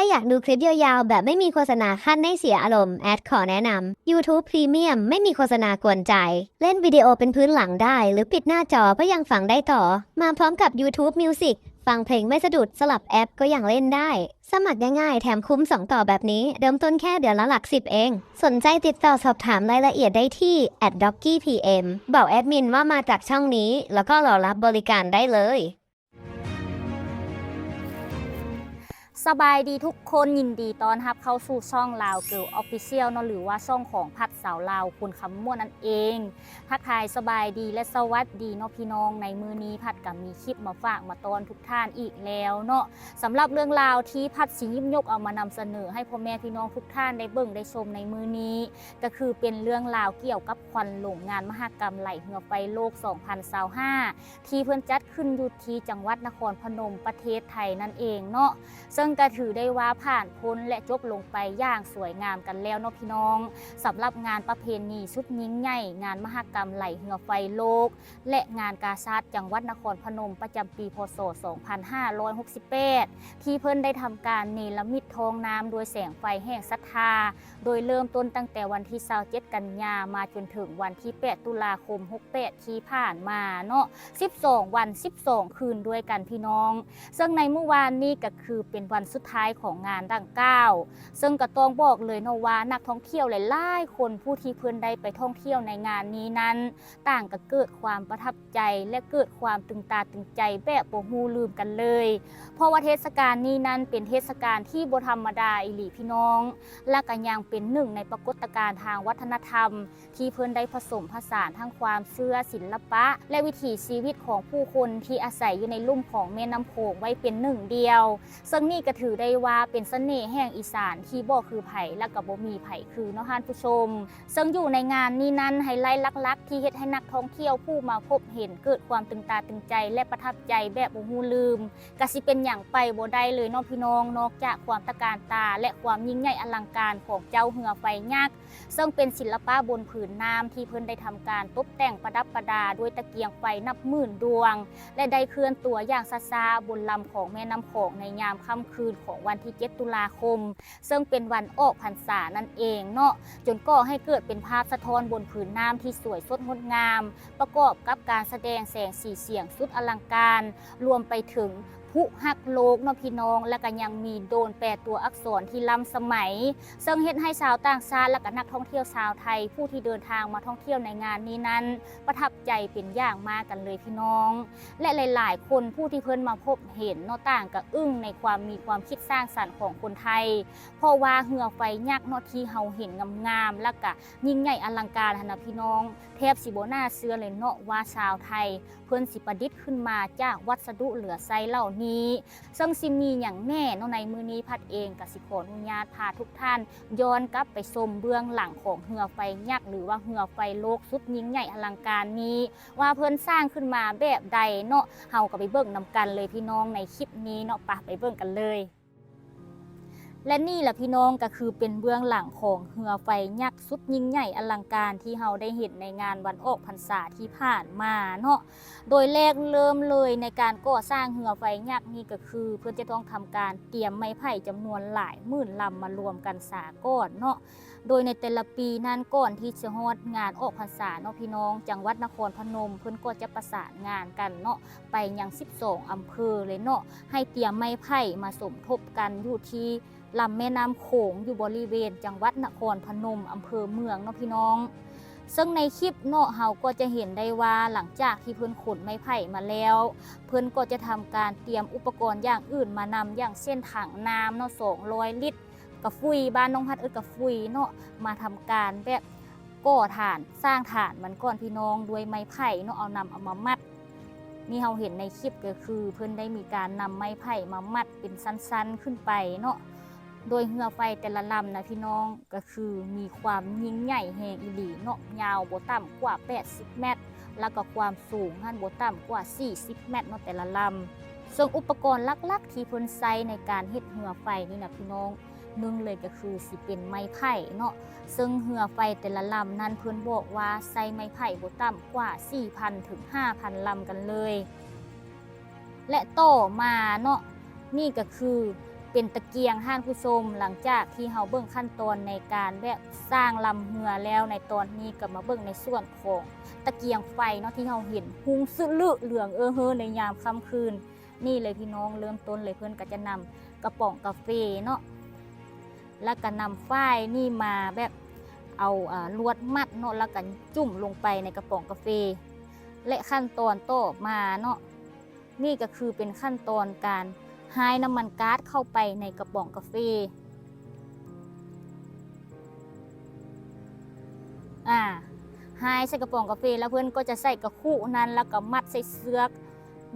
อยากดูคลิปยาวๆแบบไม่มีโฆษณาขั้นให้เสียอารมณ์ แอดขอแนะนำ YouTube Premium ไม่มีโฆษณากวนใจ เล่นวิดีโอเป็นพื้นหลังได้ หรือปิดหน้าจอก็ยังฟังได้ต่อ มาพร้อมกับ YouTube Music ฟังเพลงไม่สะดุด สลับแอปก็ยังเล่นได้ สมัครง่ายๆ แถมคุ้มสองต่อแบบนี้ เริ่มต้นแค่เดือนละหลักสิบเอง สนใจติดต่อสอบถามรายละเอียดได้ที่ แอดด็อกกี้พีเอ็ม บอกแอดมินว่ามาจากช่องนี้ แล้วก็รอรับบริการได้เลย สบายดีทุกคน ยินดีต้อนรับเข้าสู่ช่อง Lao Girl Official เนาะ หรือว่าช่องของพัดสาวลาว คุณคำม่วนนั่นเอง ทักทายสบายดีและสวัสดีเนาะพี่น้อง ในมื้อนี้พัดก็มีคลิปมาฝากมาต้อนทุกท่านอีกแล้วเนาะ สำหรับเรื่องราวที่พัดสิหยิบยกเอามานำเสนอให้พ่อแม่พี่น้องทุกท่านได้เบิ่งได้ชมในมื้อนี้ ก็คือเป็นเรื่องราวเกี่ยวกับควันหลงงานมหกรรมไหลเฮือไฟโลกสองพันซาวห้า ที่เพิ่นจัดขึ้นอยู่ที่จังหวัดนครพนม ประเทศไทยนั่นเองเนาะ ซึ่งก็ถือได้ว่าผ่านพ้นและจบลงไปอย่างสวยงามกันแล้วเนาะพี่น้อง สำหรับงานประเพณีสุดยิ่งใหญ่ งานมหกรรมไหลเฮือไฟโลก และงานกาชาดจังหวัดนครพนม ประจำปี พ.ศ. สองพันห้าร้อยหกสิบแปด ที่เพิ่นได้ทำการเนรมิตท้องน้ำโดยแสงไฟแห่งศรัทธา โดยเริ่มต้นตั้งแต่วันที่ซาวเจ็ด กันยา มาจนถึงวันที่แปด ตุลาคม หกแปด ที่ผ่านมาเนาะ สิบสองวัน สิบสองคืนด้วยกันพี่น้อง ซึ่งในมื้อวานนี้ก็คือเป็นวันสุดท้ายของงานดังกล่าว ซึ่งก็ต้องบอกเลยเนาะว่านักท่องเที่ยวหลายๆคน ผู้ที่เพิ่นได้ไปท่องเที่ยวในงานนี้นั้น ต่างก็เกิดความประทับใจ และเกิดความตึงตาตึงใจแบบบ่ฮู้ลืมกันเลย เพราะว่าเทศกาลนี้นั้นเป็นเทศกาลที่บ่ธรรมดาอีหลีพี่น้อง และก็ยังเป็นหนึ่งในปรากฏการณ์ทางวัฒนธรรม ที่เพิ่นได้ผสมผสานทั้งความเชื่อ ศิลปะ และวิถีชีวิตของผู้คนที่อาศัยอยู่ในลุ่มของแม่น้ำโขงไว้เป็นหนึ่งเดียว ซึ่งนี่ก็ถือได้ว่าเป็นเสน่ห์แห่งอีสานที่บ่คือไผ และก็บ่มีไผคือเนาะท่านผู้ชม ซึ่งอยู่ในงานนี้นั้น ไฮไลต์หลักๆที่เฮ็ดให้นักท่องเที่ยวผู้มาพบเห็นเกิดความตึงตาตึงใจ และประทับใจแบบบ่ฮู้ลืม ก็สิเป็นหยังไปบ่ได้เลยเนาะพี่น้อง นอกจากความตระการตา และความยิ่งใหญ่อลังการของเจ้าเฮือไฟยักษ์ ซึ่งเป็นศิลปะบนผืนน้ำที่เพิ่นได้ทำการตกแต่งประดับประดาด้วยตะเกียงไฟนับหมื่นดวง และได้เคลื่อนตัวอย่างช้าๆบนลำของแม่น้ำโขงในยามค่ำคืนของวันที่เจ็ด ตุลาคม ซึ่งเป็นวันออกพรรษานั่นเองเนาะ จนก่อให้เกิดเป็นภาพสะท้อนบนผืนน้ำที่สวยสดงดงาม ประกอบกับการแสดงแสงสีเสียงสุดอลังการ รวมไปถึงพลุฮักโลกเนาะพี่น้อง และก็ยังมีโดรนแปลตัวอักษรที่ล้ำสมัย ซึ่งเฮ็ดให้ชาวต่างชาติและก็นักท่องเที่ยวชาวไทย ผู้ที่เดินทางมาท่องเที่ยวในงานนี้นั้น ประทับใจเป็นอย่างมากกันเลยพี่น้อง และหลายๆคนผู้ที่เพิ่นมาพบเห็นเนาะ ต่างก็อึ้งในความมีความคิดสร้างสรรค์ของคนไทย เพราะว่าเฮือไฟยักษ์เนาะ ที่เฮาเห็นงามๆ และก็ยิ่งใหญ่อลังการหั้นนะพี่น้อง แทบสิบ่น่าเชื่อเลยเนาะว่าชาวไทยเพิ่นสิประดิษฐ์ขึ้นมาจากวัสดุเหลือใช้เหล่านี้ ซึ่งสิมีหยังแน่เนาะ ในมื้อนี้พัดเองก็สิขออนุญาตพาทุกท่านย้อนกลับไปชมเบื้องหลังของเฮือไฟยักษ์ หรือว่าเฮือไฟโลกสุดยิ่งใหญ่อลังการนี้ ว่าเพิ่นสร้างขึ้นมาแบบใดเนาะ เฮาก็ไปเบิ่งนำกันเลยพี่น้อง ในคลิปนี้เนาะ ไป ไปเบิ่งกันเลย และนี่ล่ะพี่น้อง ก็คือเป็นเบื้องหลังของเฮือไฟยักษ์สุดยิ่งใหญ่อลังการที่เฮาได้เห็นในงานวันออกพรรษาที่ผ่านมาเนาะ โดยแรกเริ่มเลยในการก่อสร้างเฮือไฟยักษ์นี่ก็คือ เพิ่นจะต้องทำการเตรียมไม้ไผ่จำนวนหลายหมื่นลำมารวมกันซะก่อนเนาะ โดยในแต่ละปีนั้นก่อนที่จะฮอดงานออกพรรษาเนาะพี่น้อง จังหวัดนครพนมเพิ่นก็จะประสานงานกันเนาะ ไปยังสิบสองอำเภอเลยเนาะ ให้เตรียมไม้ไผ่มาสมทบกันอยู่ที่ลำแม่น้ำโขง อยู่บริเวณจังหวัดนครพนม อำเภอเมืองเนาะพี่น้อง ซึ่งในคลิปเนาะ เฮาก็จะเห็นได้ว่าหลังจากที่เพิ่นขนไม้ไผ่มาแล้ว เพิ่นก็จะทำการเตรียมอุปกรณ์อย่างอื่นมานำ อย่างเช่นถังน้ำเนาะ สองร้อยลิตร กะฟุย บ้านน้องพัดเอิ้นกะฟุยเนาะ มาทำการแบบก่อฐาน สร้างฐานมันก่อนพี่น้อง ด้วยไม้ไผ่เนาะ เอานำเอามามัด นี่เฮาเห็นในคลิปก็คือเพิ่นได้มีการนำไม้ไผ่มามัดเป็นชั้นๆขึ้นไปเนาะ โดยเฮือไฟแต่ละลำนะพี่น้อง ก็คือมีความยิ่งใหญ่แฮงอีหลีเนาะ ยาวบ่ต่ำกว่าแปดสิบเมตร แล้วก็ความสูงหั้นบ่ต่ำกว่าสี่สิบเมตรเนาะ แต่ละลำ ซึ่งอุปกรณ์หลักๆที่เพิ่นใช้ในการเฮ็ดเฮือไฟนี่นะพี่น้อง หนึ่งเลยก็คือสิเป็นไม้ไผ่เนาะ ซึ่งเฮือไฟแต่ละลำนั้นเพิ่นบอกว่าใช้ไม้ไผ่บ่ต่ำกว่าสี่พันถึงห้าพันลำกันเลย และต่อมาเนาะ นี่ก็คือ ເປັນຕະກຽງທ່ານຜູ້ຊົມ. ຫຼັງຈາກທີ່ເຮົາເບິ່ງຂັ້ນຕອນໃນການແບບສ້າງລຳເຮືອແລ້ວ, ໃນຕອນນີ້ກໍມາເບິ່ງໃນສ່ວນຂອງຕະກຽງໄຟເນາະ ທີ່ເຮົາເຫັນຮຸ່ງສະເຫຼືອເຫຼືອງເອີເຮີໃນຍາມຄ່ຳຄືນ. ນີ້ເລີຍພີ່ນ້ອງ, ເລີ່ມຕົ້ນເລີຍ ເພິ່ນກໍຈະນຳກະປ໋ອງກາເຟເນາະ ແລ້ວກໍນຳຝ້າຍນີ້ມາແບບເອົາ ອາ ລວດມັດເນາະ ແລ້ວກໍຈຸ້ມລົງໄປໃນກະປ໋ອງກາເຟ. ແລະ ຂັ້ນຕອນຕໍ່ມາເນາະ ນີ້ກໍຄືເປັນຂັ້ນຕອນການຮາຍນ້ຳມັນກາດເຂົ້າໄປໃນກະປ໋ອງກາເຟ. ອາ ຮາຍໃສ່ກະປ໋ອງກາເຟ ແລ້ວເພິ່ນກໍຈະໃສ່ກະຄຸນັ້ນ ແລ້ວກໍມັດໃສ່ເຊືອກ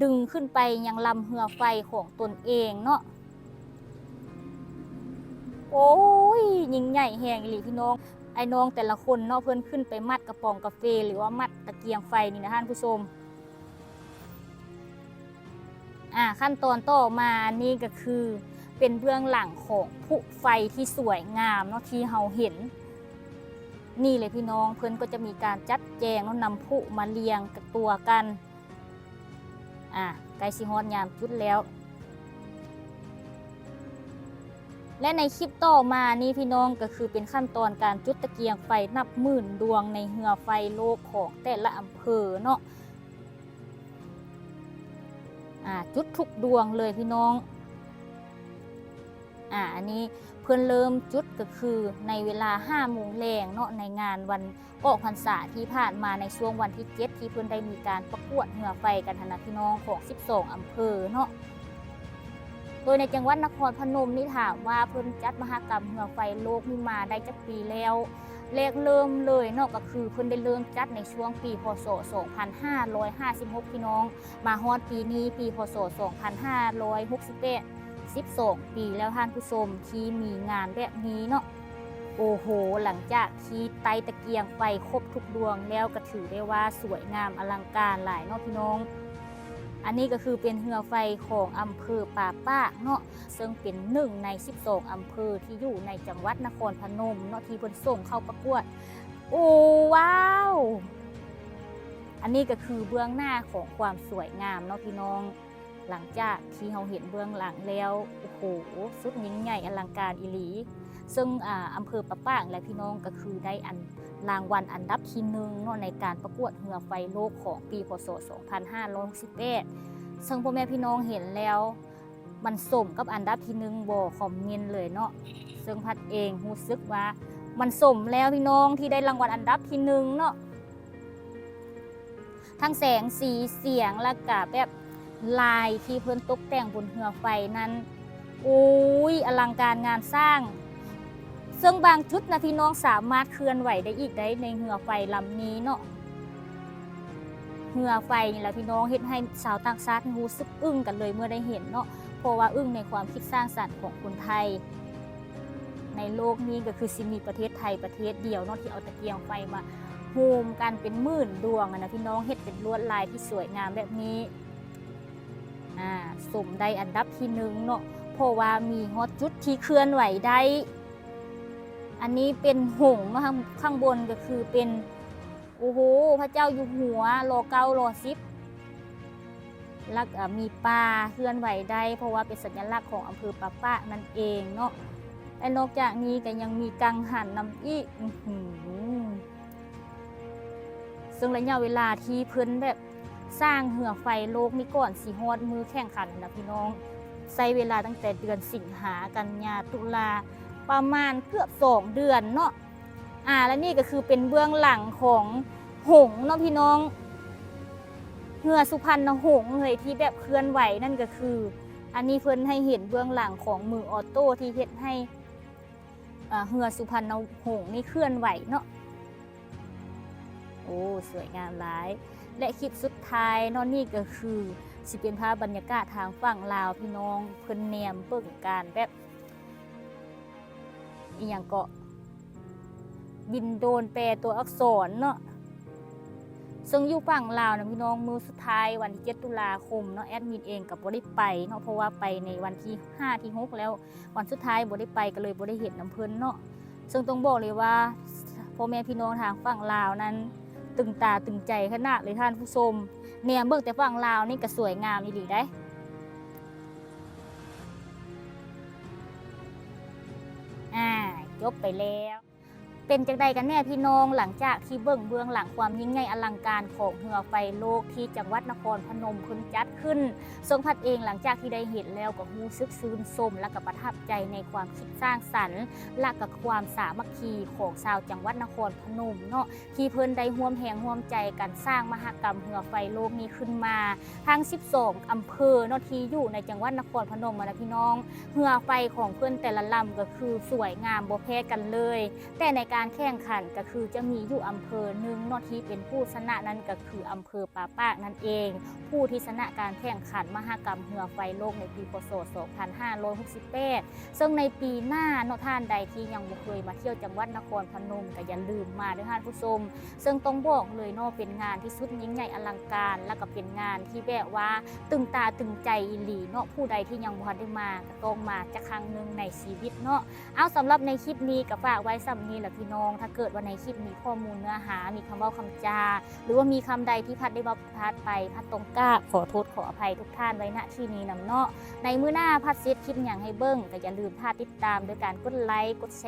ດຶງຂຶ້ນໄປຍັງລຳເຮືອໄຟຂອງຕົນເອງເນາະ. ໂອ້ຍ ຍິ່ງໃຫຍ່ແຮງອີ່ຫຼີພີ່ນ້ອງ. ອ້າຍນ້ອງແຕ່ລະຄົນເນາະ ເພິ່ນຂຶ້ນໄປມັດກະປ໋ອງກາເຟ ຫຼືວ່າມັດຕະກຽງໄຟນີ້ນະທ່ານຜູ້ຊົມ. ອາ ຂັ້ນຕອນຕໍ່ມານີ້ກໍຄືເປັນເບື້ອງຫຼັງຂອງຜຸໄຟທີ່ສວຍງາມເນາະ ທີ່ເຮົາເຫັນນີ້ເລີຍພີ່ນ້ອງ. ເພິ່ນກໍຈະມີການຈັດແຈງເນາະ ນຳຜຸມາລຽງກັບຕົວກັນ. ອາ ໃກ້ຊິຮອດຍາມຈຸດແລ້ວ. ແລະ ໃນຄລິບຕໍ່ມານີ້ພີ່ນ້ອງ ກໍຄືເປັນຂັ້ນຕອນການຈຸດຕະກຽງໄຟນັບໝື່ນດວງໃນເຮືອໄຟໂລກຂອງແຕ່ລະອຳເພີເນາະ. ອາ ຈຸດທຸກດວງເລີຍພີ່ນ້ອງ. ອາ ອັນນີ້ເພິ່ນເລີ່ມຈຸດກໍຄືໃນເວລາຫ້າໂມງແລງເນາະ ໃນງານວັນອອກພັນສາທີ່ຜ່ານມາ ໃນຊ່ວງວັນທີເຈັດ ທີ່ເພິ່ນໄດ້ມີການປະກວດເຮືອໄຟກັນຫັ້ນນະພີ່ນ້ອງ ຂອງສິບສອງອຳເພີເນາະ. ໂດຍໃນຈັງຫວັດນະຄອນພະນົມນີ້ ຖາມວ່າເພິ່ນຈັດມະຫະກຳເຮືອໄຟໂລກນີ້ມາໄດ້ຈັກປີແລ້ວ? ແລກເລີ່ມເລີຍເນາະ ກໍຄືເພິ່ນໄດ້ເລີ່ມຈັດໃນຊ່ວງປີ ພ.ສ. ສອງພັນຫ້າຮ້ອຍຫ້າສິບຫົກ ພີ່ນ້ອງ. ມາຮອດປີນີ້ ປີ ພ.ສ. ສອງພັນຫ້າຮ້ອຍຫົກສິບແປດ ສິບສອງປີແລ້ວທ່ານຜູ້ຊົມ ທີ່ມີງານແບບນີ້ເນາະ. ໂອ້ໂຫ ຫຼັງຈາກທີ່ໄຕ້ຕະກຽງໄຟຄົບທຸກດວງແລ້ວ ກໍຖືໄດ້ວ່າສວຍງາມອະລັງການຫຼາຍເນາະພີ່ນ້ອງ. ອັນນີ້ກໍຄືເປັນເຮືອໄຟຂອງອຳເພີປາປາກເນາະ ເຊິ່ງເປັນໜຶ່ງໃນສິບສອງອຳເພີທີ່ຢູ່ໃນຈັງຫວັດນະຄອນພະນົມເນາະ ທີ່ເພິ່ນສົ່ງເຂົ້າປະກວດ. ໂອ້ ວ້າວ! ອັນນີ້ກໍຄືເບື້ອງໜ້າຂອງຄວາມສວຍງາມເນາະພີ່ນ້ອງ. ຫຼັງຈາກທີ່ເຮົາເຫັນເບື້ອງຫຼັງແລ້ວ ໂອ້ໂຫ ສຸດຍິ່ງໃຫຍ່ອະລັງການອີ່ຫຼີ. ເຊິ່ງ ອາ ອຳເພີປາປາກແຫຼະພີ່ນ້ອງ ກໍຄືໄດ້ອັນ ລາງວັນອັນດັບທີໜຶ່ງເນາະ ໃນການປະກວດເຮືອໄຟໂລກຂອງປີ ພ.ສ. ສອງພັນຫ້າຮ້ອຍຫົກສິບແປດ. ເຊິ່ງພໍ່ແມ່ພີ່ນ້ອງເຫັນແລ້ວ ມັນສົມກັບອັນດັບທີໜຶ່ງບໍ່? ຄອມເມັນເລີຍເນາະ. ເຊິ່ງພັດເອງຮູ້ສຶກວ່າມັນສົມແລ້ວພີ່ນ້ອງ ທີ່ໄດ້ລາງວັນອັນດັບທີໜຶ່ງເນາະ. ທັງແສງສີສຽງ ແລ້ວກະແບບລາຍທີ່ເພິ່ນຕົກແຕ່ງບົນເຮືອໄຟນັ້ນ ໂອ້ຍ ອະລັງການງານສ້າງ. ເຊິ່ງບາງຈຸດນະ ພີ່ນ້ອງສາມາດເຄື່ອນໄຫວໄດ້ອີກໄດ໋ ໃນເຮືອໄຟລຳນີ້ເນາະ. ເຮືອໄຟນີ້ລະພີ່ນ້ອງ ເຮັດໃຫ້ຊາວຕ່າງຊາດຮູ້ສຶກອຶ້ງກັນເລີຍເມື່ອໄດ້ເຫັນເນາະ ເພາະວ່າອຶ້ງໃນຄວາມຄິດສ້າງສັນຂອງຄົນໄທ. ໃນໂລກນີ້ກໍຄືຊິມີປະເທດໄທປະເທດດຽວເນາະ ທີ່ເອົາຕະກຽງໄຟມາໂຮມກັນເປັນໝື່ນດວງຫັ້ນນະພີ່ນ້ອງ ເຮັດເປັນລວດລາຍທີ່ສວຍງາມແບບນີ້. ອາ ສົມໄດ້ອັນດັບທີໜຶ່ງເນາະ ເພາະວ່າມີຮອດຈຸດທີ່ເຄື່ອນໄຫວໄດ້. ອັນນີ້ເປັນຫົງເນາະ ຂ້າງ ຂ້າງບົນກໍຄືເປັນ ໂອ້ໂຫ ພະເຈົ້າຢູ່ຫົວ ລໍເກົ້າ ລໍສິບ ແລ້ວກໍມີປາເຄື່ອນໄຫວໄດ້ ເພາະວ່າເປັນສັນຍະລັກຂອງອຳເພີປາປາກນັ້ນເອງເນາະ. ແລະ ນອກຈາກນີ້ກໍຍັງມີກັງຫັນນຳອີກ. ອືຫື ເຊິ່ງໄລຍະເວລາທີ່ເພິ່ນແບບສ້າງເຮືອໄຟໂລກນີ້ ກ່ອນຊິຮອດມື້ແຂ່ງຂັນນະພີ່ນ້ອງ ໃຊ້ເວລາຕັ້ງແຕ່ເດືອນສິງຫາ ກັນຍາ ຕຸລາ ປະມານເກືອບສອງເດືອນເນາະ. ອາ ແລະ ນີ້ກໍຄືເປັນເບື້ອງຫຼັງຂອງຫົງເນາະພີ່ນ້ອງ ເຮືອສຸພັນນະຫົງເລີຍ ທີ່ແບບເຄື່ອນໄຫວນັ້ນກໍຄື ອັນນີ້ເພິ່ນໃຫ້ເຫັນເບື້ອງຫຼັງຂອງມືອໍໂຕ້ທີ່ເຮັດໃຫ້ ອາ ເຮືອສຸພັນນະຫົງນີ້ເຄື່ອນໄຫວເນາະ. ໂອ້ ສວຍງາມຫຼາຍ ແລະ ຄລິບສຸດທ້າຍເນາະ ນີ້ກໍຄືຊິເປັນພາບບັນຍາກາດທາງຝັ່ງລາວ ພີ່ນ້ອງ ເພິ່ນແນມເບິ່ງການແບບ ອີ່ຫຍັງເກາະ ບິນໂດຣນແປຕົວອັກສອນເນາະ. ເຊິ່ງຢູ່ຝັ່ງລາວນະພີ່ນ້ອງ ມື້ສຸດທ້າຍວັນທີເຈັດ ຕຸລາຄົມເນາະ ແອດມິນເອງກໍບໍ່ໄດ້ໄປເນາະ ເພາະວ່າໄປໃນວັນທີຫ້າ ທີຫົກແລ້ວ ວັນສຸດທ້າຍບໍ່ໄດ້ໄປ ກໍເລີຍບໍ່ໄດ້ເຫັນນຳເພິ່ນເນາະ. ເຊິ່ງຕ້ອງບອກເລີຍວ່າ ພໍ່ແມ່ພີ່ນ້ອງທາງຝັ່ງລາວນັ້ນ ຕຶງຕາຕຶງໃຈຂະໜາດເລີຍທ່ານຜູ້ຊົມ. ແນມເບິ່ງແຕ່ຝັ່ງລາວນີ້ກໍສວຍງາມອີ່ຫຼີໄດ໋. ຈົບໄປແລ້ວ. ເປັນຈັ່ງໃດກັນແນ່ພີ່ນ້ອງ ຫຼັງຈາກທີ່ເບິ່ງເບື້ອງຫຼັງຄວາມຍິ່ງໃຫຍ່ອະລັງການຂອງເຮືອໄຟໂລກທີ່ຈັງຫວັດນະຄອນພະນົມເພິ່ນຈັດຂຶ້ນ, ເຊິ່ງພັດເອງຫຼັງຈາກທີ່ໄດ້ເຫັນແລ້ວກໍຮູ້ສຶກຊື່ນຊົມ ແລະກໍປະທັບໃຈໃນຄວາມຄິດສ້າງສັນ ແລະກໍຄວາມສາມັກຄີຂອງຊາວຈັງຫວັດນະຄອນພະນົມເນາະ ທີ່ເພິ່ນໄດ້ຮ່ວມແຮງຮ່ວມໃຈກັນສ້າງມະຫະກຳເຮືອໄຟໂລກນີ້ຂຶ້ນມາ ທັງສິບສອງອຳເພີເນາະ ທີ່ຢູ່ໃນຈັງຫວັດນະຄອນພະນົມຫັ້ນນະພີ່ນ້ອງ. ເຮືອໄຟຂອງເພິ່ນແຕ່ລະລຳກໍຄືສວຍງາມບໍ່ແພ້ກັນເລີຍ, ແຕ່ໃນການແຂ່ງຂັນກໍຄືຈະມີຢູ່ອຳເພີໜຶ່ງເນາະ ທີ່ເປັນຜູ້ຊະນະ ນັ້ນກໍຄືອຳເພີປາປາກນັ້ນເອງ. ຜູ້ທີ່ຊະນະການແຂ່ງຂັນມະຫະກຳເຮືອໄຟໂລກໃນປີ ພ.ສ. ສອງພັນຫ້າຮ້ອຍຫົກສິບແປດ ເຊິ່ງໃນປີໜ້າເນາະ ທ່ານໃດທີ່ຍັງບໍ່ເຄີຍມາທ່ຽວຈັງຫວັດນະຄອນພະນົມ ກໍຢ່າລືມມາເດີ້ທ່ານຜູ້ຊົມ. ເຊິ່ງຕ້ອງບອກເລີຍເນາະ ເປັນງານທີ່ສຸດຍິ່ງໃຫຍ່ອະລັງການ ແລ້ວກໍເປັນງານທີ່ແບບວ່າຕຶງຕາຕຶງໃຈອີ່ຫຼີເນາະ. ຜູ້ໃດທີ່ຍັງບໍ່ທັນໄດ້ມາ ກໍຕ້ອງມາຈັກຄັ້ງໜຶ່ງໃນຊີວິດເນາະ. ເອົາ ສຳລັບໃນຄລິບນີ້ກໍຝາກໄວ້ສ່ຳນີ້ລະພີ່ນ້ອງ. ຖ້າເກີດວ່າໃນຄລິບມີຂໍ້ມູນເນື້ອຫາ ມີຄຳເວົ້າຄຳຈາ ຫຼືວ່າມີຄຳໃດທີ່ພັດໄດ້ເວົ້າຜິດພາດໄປ ພັດຕ້ອງກາບຂໍໂທດຂໍອະໄພທຸກທ່ານໄວ້ ນະ ທີ່ນີ້ນຳເນາະ. ໃນມື້ໜ້າພັດຊິເຮັດຄລິບຫຍັງໃຫ້ເບິ່ງ ກໍຢ່າລືມຖ້າຕິດຕາມໂດຍການກົດໄລ ກົດແຊ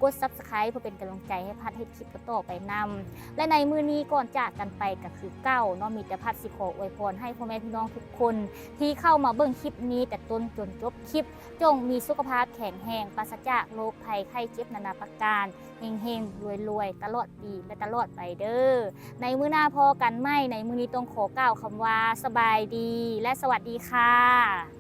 ກົດ Subscribe ເພື່ອເປັນກຳລັງໃຈໃຫ້ພັດເຮັດຄລິບຕໍ່ໆໄປນຳ. ແລະ ໃນມື້ນີ້ກ່ອນຈາກກັນໄປກໍຄືເກົ່າເນາະ ມີແຕ່ພັດຊິຂໍອວຍພອນໃຫ້ພໍ່ແມ່ພີ່ນ້ອງທຸກຄົນທີ່ເຂົ້າມາເບິ່ງຄລິບນີ້ແຕ່ຕົ້ນຈົນຈົບຄລິບ ຈົ່ງມີສຸຂະພາບແຂງແຮງ ປາສະຈາກໂລກໄພໄຂ້ເຈັບນານາປະການ, ເຮັງໆ ລວຍໆ ຕະຫຼອດປີ ແລະ ຕະຫຼອດໄປເດີ້. ໃນມື້ໜ້າພໍ້ກັນໃໝ່. ໃນມື້ນີ້ຕ້ອງຂໍກ່າວຄຳວ່າ ສະບາຍດີ ແລະ ສະຫວັດດີຄ່ະ.